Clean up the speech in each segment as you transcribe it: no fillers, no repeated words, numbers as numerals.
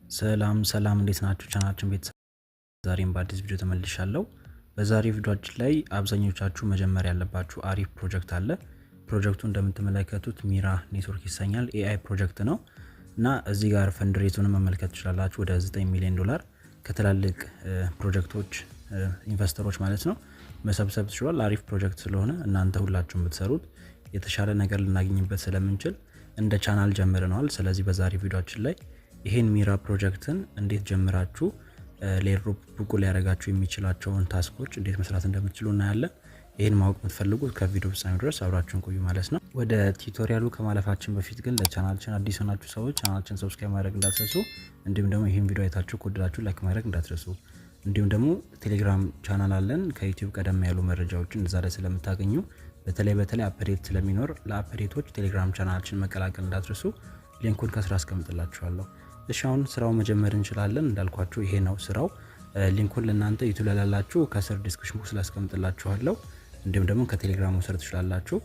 ሰላም ሰላም፣ እንዴት ናችሁ? ቻናላችን ቤተሰብ፣ ዛሬም በአዲስ ቪዲዮ ተመልሻለሁ። በዛሬ ቪዲዮአችን ላይ አብዛኞቻችሁ መጀመር ያለባችሁ አሪፍ ፕሮጀክት አለ። ፕሮጀክቱ እንደምትመለከቱት ሚራ ኔትወርክ ይሰኛል። AI ፕሮጀክት ነው እና እዚህ ጋር fundraise ኡን መመልከት ትችላላችሁ። ወደ 9 ሚሊዮን ዶላር ከትላልቅ ፕሮጀክቶች investor ኦች ማለት ነው መሰብሰብ ትችሏል። አሪፍ ፕሮጀክት ስለሆነ እናንተ ሁላችሁም ብትሰሩት የተሻለ ነገር ልናገኝበት ስለምንችል እንደ ቻናል ጀምረነዋል። ስለዚህ በዛሬ ቪዲዮአችን ላይ ይሄን ሚራ ፕሮጀክትን እንዴት ጀምራችሁ ለ airdrop ብቁ ሊያደርጋችሁ የሚችላቸውን task ኦች እንዴት መስራት እንደምትችሉ እናያለን። ይህን ማወቅ የምትፈልጉት ከቪዲዮ ፍጻሜ ድረስ አብራችሁን ቆዩ ማለት ነው። ወደ tutorial ኡ ከማለፋችን በፊት ግን ለቻናላችን አዲስ የሆናችሁ ሰዎች ቻናላችን subscribe ማድረግ እንዳትረሱ፣ እንዲሁም ደግሞ ይህን ቪዲዮ አይታችሁ ከወደዳችሁ like ማድረግ እንዳትረሱ። እንዲሁም ደግሞ ቴሌግራም ቻናል አለን፣ ከዩቲዩብ ቀደም ያሉ መረጃዎችን እዛ ላይ ስለምታገኙ፣ በተለይ በተለይ update ስለሚኖር ለ update ኦች ቴሌግራም ቻናላችን መቀላቀል እንዳትረሱ። Link ኡን ከስር አስቀምጥላችኋለሁ። እሺ፣ አሁን ስራው መጀመር እንችላለን። እንዳልኳችሁ ይሄ ነው ስራው። Link ኡን ለእናንተ ዩቲዩብ ላይ ላላችሁ ከስር description box ላስቀምጥላችኋለሁ። እንዲሁም ደግሞ ከቴሌግራም መውሰድ ትችላላችሁ።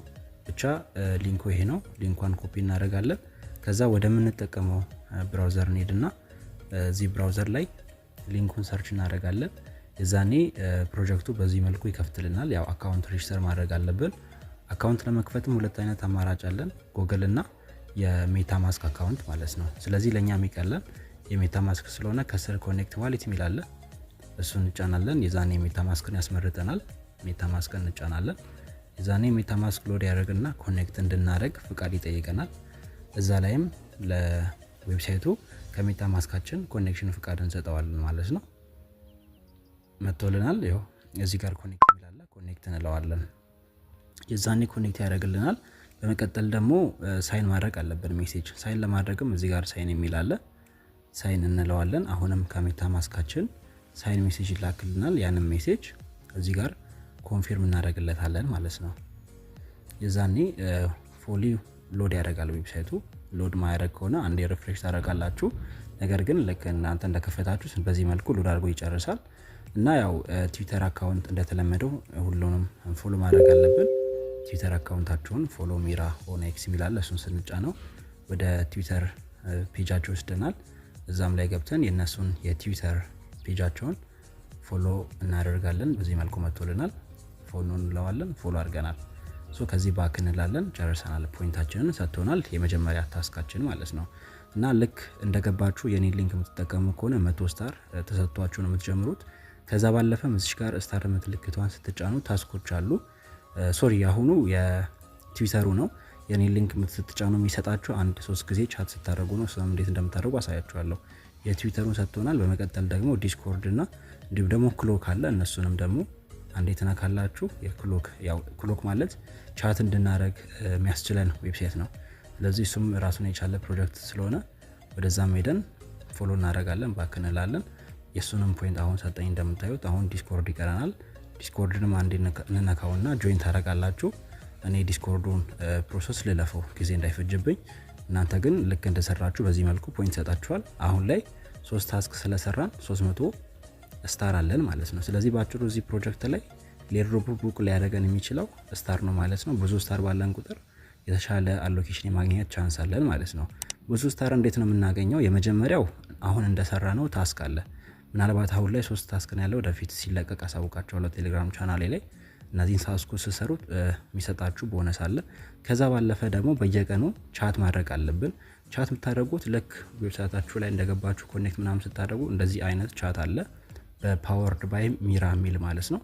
ብቻ link ኡ ይሄ ነው። Link ኳን copy እናደርጋለን። ከዛ ወደምንጠቀመው browser እንሄድና እዚህ browser ላይ link ኡን search እናደርጋለን። የዛኔ ፕሮጀክቱ በዚህ መልኩ ይከፍትልናል። ያው account register ማድረግ አለብን። Account ለመክፈትም ሁለት አይነት አማራጭ አለን፣ ጎግል እና የ MetaMask account ማለት ነው። ስለዚህ ለእኛ የሚቀለን የ MetaMask ስለሆነ ከስር connect wallet የሚል አለ፣ እሱን እንጫናለን። የዛኔ MetaMask ን ያስመርጠናል። MetaMask ን እንጫናለን። የዛኔ MetaMask load ያደርግና connect እንድናደርግ ፍቃድ ይጠይቀናል። እዛ ላይም ለ website ኡ ከ MetaMask ኣችን connection ፍቃድ እንሰጠዋለን ማለት ነው። መጥቶልናል። ይኸው እዚህ ጋር connect የሚል አለ፣ connect እንለዋለን። የዛኔ connect ያደርግልናል። በመቀጠል ደግሞ sign ማድረግ አለብን message። Sign ለማድረግም እዚህ ጋር sign የሚል አለ፣ sign እንለዋለን። አሁንም ከ MetaMask ኣችን sign message ይላክልናል። ያንም message እዚህ ጋር confirm እናደርግለታለን ማለት ነው። የዛኔ fully load ያደርጋል website ኡ። Load ማያደርግ ከሆነ አንዴ refresh ታደርጋላችሁ። ነገር ግን ልክ እናንተ እንደከፈታችሁ በዚህ መልኩ load አድርጎ ይጨርሳል። እና ያው ትዊተር account እንደተለመደው ሁሉንም follow ማድረግ አለብን። ትዊተር account ኣቸውን follow ሚራ on X የሚል አለ፣ እሱን ስንጫነው ወደ ትዊተር page ኣቸው ይወስደናል። እዛም ላይ ገብተን የእነሱን የትዊተር page ኣቸውን follow እናደርጋለን። በዚህ መልኩ መጥቶልናል። Follow እንለዋለን። Follow አድርገናል። So ከዚህ back እንላለን። ጨርሰናል። Point ኣችንን ሰጥቶናል። የመጀመሪያ task ኣችን ማለት ነው። እና ልክ እንደገባችሁ የኔ link የምትጠቀሙ ከሆነ 100 star ተሰጥቷችሁ ነው የምትጀምሩት። ከዛ ባለፈ እዚች ጋር star ምልክቷን ስትጫኑ task ኦች አሉ። Sorry፣ የአሁኑ የትዊተሩ ነው። የኔ link ስትጫኑ የሚሰጣችሁ አንድ ሶስት ጊዜ chat ስታደርጉ ነው። እሱንም እንዴት እንደምታደርጉ አሳያችኋለሁ። የትዊተሩን ሰጥቶናል። በመቀጠል ደግሞ ዲስኮርድ እና እንዲሁም ደግሞ ክሎክ አለ። እነሱንም ደግሞ አንዴ ትነካላችሁ። የክሎክ፣ ያው ክሎክ ማለት chat እንድናደርግ የሚያስችለን website ነው። ስለዚህ እሱም ራሱን የቻለ ፕሮጀክት ስለሆነ ወደዛም ሄደን follow እናደርጋለን፣ back እንላለን። የእሱንም point አሁን ሰጠኝ እንደምታዩት። አሁን ዲስኮርድ ይቀረናል። ዲስኮርድንም አንዴ እንነካውና join ታደርጋላችሁ። እኔ ዲስኮርዱን process ልለፈው ጊዜ እንዳይፈጅብኝ። እናንተ ግን ልክ እንደሰራችሁ በዚህ መልኩ point ይሰጣችኋል። አሁን ላይ ሶስት task ስለሰራን 300 star አለን ማለት ነው። ስለዚህ በአጭሩ እዚህ ፕሮጀክት ላይ ለ airdrop ብቁ ሊያደርገን የሚችለው star ነው ማለት ነው። ብዙ star ባለን ቁጥር የተሻለ allocation የማግኘት chance አለን ማለት ነው። ብዙ star እንዴት ነው የምናገኘው? የመጀመሪያው አሁን እንደሰራነው task አለ። ምናልባት አሁን ላይ ሶስት task ነው ያለው። ወደፊት ሲለቀቅ አሳውቃችኋለሁ ቴሌግራም ቻናሌ ላይ። እነዚህን task ኦች ስትሰሩት የሚሰጣችሁ ቦነስ አለ። ከዛ ባለፈ ደግሞ በየቀኑ chat ማድረግ አለብን። Chat የምታደርጉት ልክ website ኣችሁ ላይ እንደገባችሁ connect ምናምን ስታደርጉ እንደዚህ አይነት chat አለ፣ በ powered by ሚራ የሚል ማለት ነው።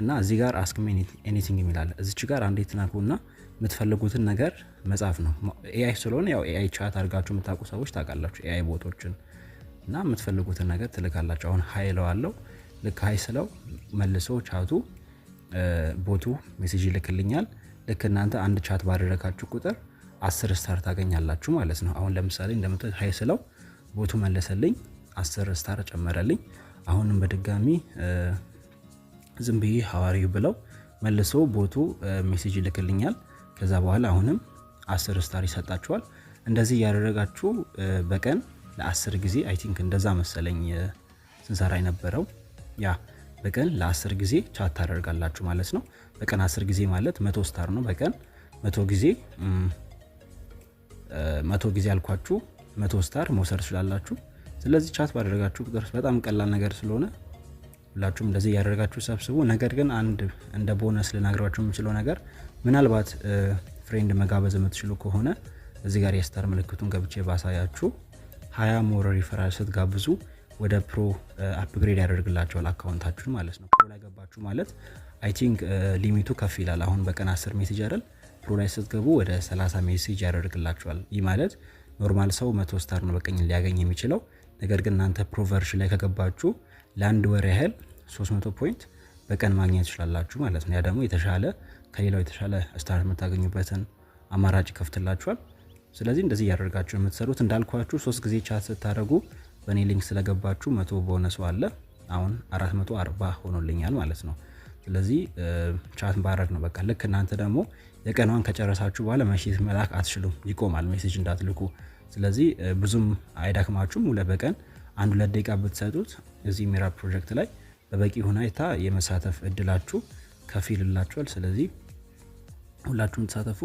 እና እዚህ ጋር ask me anything የሚል አለ። እዚች ጋር አንዴ ትነኩና የምትፈልጉትን ነገር መጻፍ ነው። AI ስለሆነ፣ ያው AI chat አድርጋችሁ የምታውቁ ሰዎች ታውቃላችሁ AI bot ኦችን፣ እና የምትፈልጉትን ነገር ትልካላችሁ። አሁን hi እለዋለሁ። ልክ hi ስለው መልሶ chat ኡ bot ኡ message ይልክልኛል። ልክ እናንተ አንድ chat ባደረጋችሁ ቁጥር 10 star ታገኛላችሁ ማለት ነው። አሁን ለምሳሌ እንደምታዩት hi ስለው bot ኡ መለሰልኝ፣ 10 star ጨመረልኝ። አሁንም በድጋሚ ዝም ብዬ how are you ብለው መልሶ bot ኡ message ይልክልኛል። ከዛ በኋላ አሁንም 10 star ይሰጣችኋል። እንደዚህ እያደረጋችሁ በቀን ለ10 ጊዜ፣ I think እንደዛ መሰለኝ ስንሰራ የነበረው፣ yeah፣ በቀን ለ10 ጊዜ chat ታደርጋላችሁ ማለት ነው። በቀን 10 ጊዜ ማለት 100 star ነው። በቀን 100 ጊዜ፣ 100 ጊዜ አልኳችሁ፣ 100 star መውሰድ ትችላላችሁ። ስለዚህ chat ባደረጋችሁ ቁጥር በጣም ቀላል ነገር ስለሆነ ሁላችሁም እንደዚህ እያደረጋችሁ ሰብስቡ። ነገር ግን አንድ እንደ ቦነስ ልነግራችሁ የምችለው ነገር፣ ምናልባት friend መጋበዝ የምትችሉ ከሆነ እዚህ ጋር የ star ምልክቱን ገብቼ ባሳያችሁ፣ 20 more referral ስትጋብዙ ወደ pro upgrade ያደርግላችኋል account ኣችሁን ማለት ነው። Pro ላይ ገባችሁ ማለት I think limit ኡ ከፍ ይላል። አሁን በቀን 10 message አይደል? Pro ላይ ስትገቡ ወደ 30 message ያደርግላችኋል። ይህ ማለት normal ሰው 100 star ነው በቀን ሊያገኝ የሚችለው። ነገር ግን እናንተ pro version ላይ ከገባችሁ ለአንድ ወር ያህል 300 point በቀን ማግኘት ትችላላችሁ ማለት ነው። ያ ደግሞ የተሻለ ከሌላው የተሻለ star የምታገኙበትን አማራጭ ይከፍትላችኋል። ስለዚህ እንደዚህ እያደረጋችሁ የምትሰሩት፣ እንዳልኳችሁ ሶስት ጊዜ chat ስታደርጉ በእኔ link ስለገባችሁ 100 ቦነሱ አለ። አሁን 440 ሆኖልኛል ማለት ነው። ስለዚህ chat ማድረግ ነው በቃ። ልክ እናንተ ደግሞ የቀኗን ከጨረሳችሁ በኋላ message መላክ አትችሉም፣ ይቆማል message እንዳትልኩ። ስለዚህ ብዙም አይዳክማችሁም። በቀን አንድ ሁለት ደቂቃ ብትሰጡት እዚህ ሚራ ፕሮጀክት ላይ በበቂ ሁኔታ የመሳተፍ እድላችሁ ከፍ ይልላችኋል። ስለዚህ ሁላችሁም ተሳተፉ።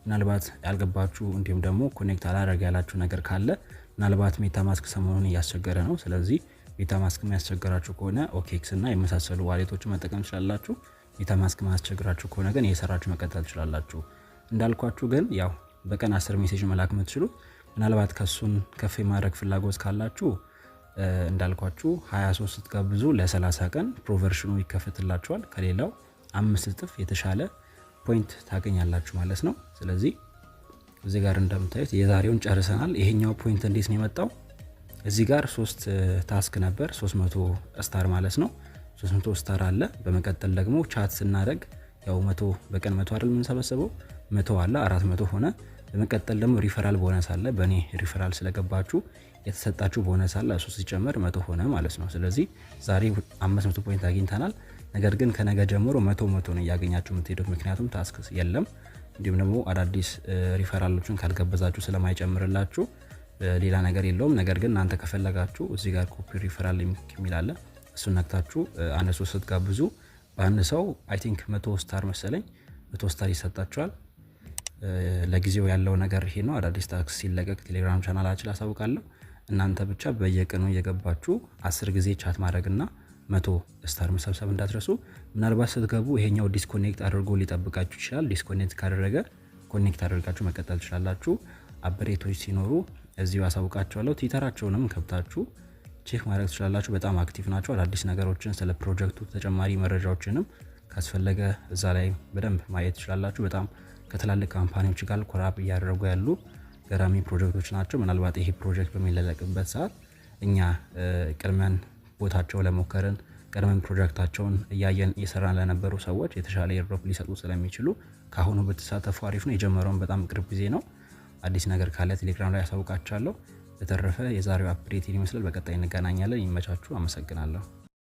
ምናልባት ያልገባችሁ እንዲሁም ደግሞ connect አላደረግ ያላችሁ ነገር ካለ፣ ምናልባት MetaMask ሰሞኑን እያስቸገረ ነው። ስለዚህ MetaMask የሚያስቸግራችሁ ከሆነ OKX እና የመሳሰሉ wallet ኦችን መጠቀም ትችላላችሁ። MetaMask ማያስቸግራችሁ ከሆነ ግን እየሰራችሁ መቀጠል ትችላላችሁ። እንዳልኳችሁ ግን ያው በቀን 10 message መላክ የምትችሉት፣ ምናልባት ከሱን ከፍ የማድረግ ፍላጎት ካላችሁ እንዳልኳችሁ 23 ስትጋብዙ ለ30 ቀን pro version ኑ ይከፈትላችኋል። ከሌላው አምስት እጥፍ የተሻለ point ታገኛላችሁ ማለት ነው። ስለዚህ እዚህ ጋር እንደምታዩት የዛሬውን ጨርሰናል። ይሄኛው point እንዴት ነው የመጣው? እዚህ ጋር ሶስት task ነበር፣ 300 star ማለት ነው። 300 star አለ። በመቀጠል ደግሞ chat ስናደርግ ያው 100፣ በቀን 100 አይደል የምንሰበስበው? 100 አለ፣ 400 ሆነ። በመቀጠል ደግሞ referral bonus አለ። በእኔ ሪፈራል ስለገባችሁ የተሰጣችሁ ቦነስ አለ። እሱ ሲጨመር 100 ሆነ ማለት ነው። ስለዚህ ዛሬ 500 point አግኝተናል። ነገር ግን ከነገ ጀምሮ 100 100 ነው እያገኛችሁ የምትሄዱት፣ ምክንያቱም task የለም። እንዲሁም ደግሞ አዳዲስ ሪፈራሎችን ካልጋበዛችሁ ስለማይጨምርላችሁ ሌላ ነገር የለውም። ነገር ግን እናንተ ከፈለጋችሁ እዚህ ጋር copy referral የሚል አለ። እሱን ነክታችሁ አንድ ሰው ስትጋብዙ በአንድ ሰው I think 100 star መሰለኝ፣ 100 star ይሰጣችኋል። ለጊዜው ያለው ነገር ይሄ ነው። አዳዲስ task ሲለቀቅ ቴሌግራም ቻናላችን አሳውቃለሁ። እናንተ ብቻ በየቀኑ እየገባችሁ 10 ጊዜ chat ማድረግና 100 star መሰብሰብ እንዳትረሱ። ምናልባት ስትገቡ ይሄኛው disconnect አድርጎ ሊጠብቃችሁ ይችላል። Disconnect ካደረገ connect አድርጋችሁ መቀጠል ትችላላችሁ። Update ኦች ሲኖሩ እዚሁ አሳውቃችኋለሁ። ትዊተራቸውንም ከብታችሁ check ማድረግ ትችላላችሁ። በጣም active ናቸው። አዳዲስ ነገሮችን ስለ ፕሮጀክቱ ተጨማሪ መረጃዎችንም ካስፈለገ እዛ ላይ በደንብ ማየት ትችላላችሁ። በጣም ከትላልቅ company ዎች ጋር collab እያደረጉ ያሉ ገራሚ ፕሮጀክቶች ናቸው። ምናልባት ይሄ ፕሮጀክት በሚለቀቅበት ሰዓት እኛ ቀድመን ቦታቸው ለሞከርን፣ ቀድመን ፕሮጀክታቸውን እያየን እየሰራን ለነበሩ ሰዎች የተሻለ airdrop ሊሰጡ ስለሚችሉ ከአሁኑ ብትሳተፉ አሪፍ ነው። የጀመረውን በጣም ቅርብ ጊዜ ነው። አዲስ ነገር ካለ ቴሌግራም ላይ አሳውቃችኋለሁ። በተረፈ የዛሬው update ይመስላል። በቀጣይ እንገናኛለን። ይመቻችሁ። አመሰግናለሁ።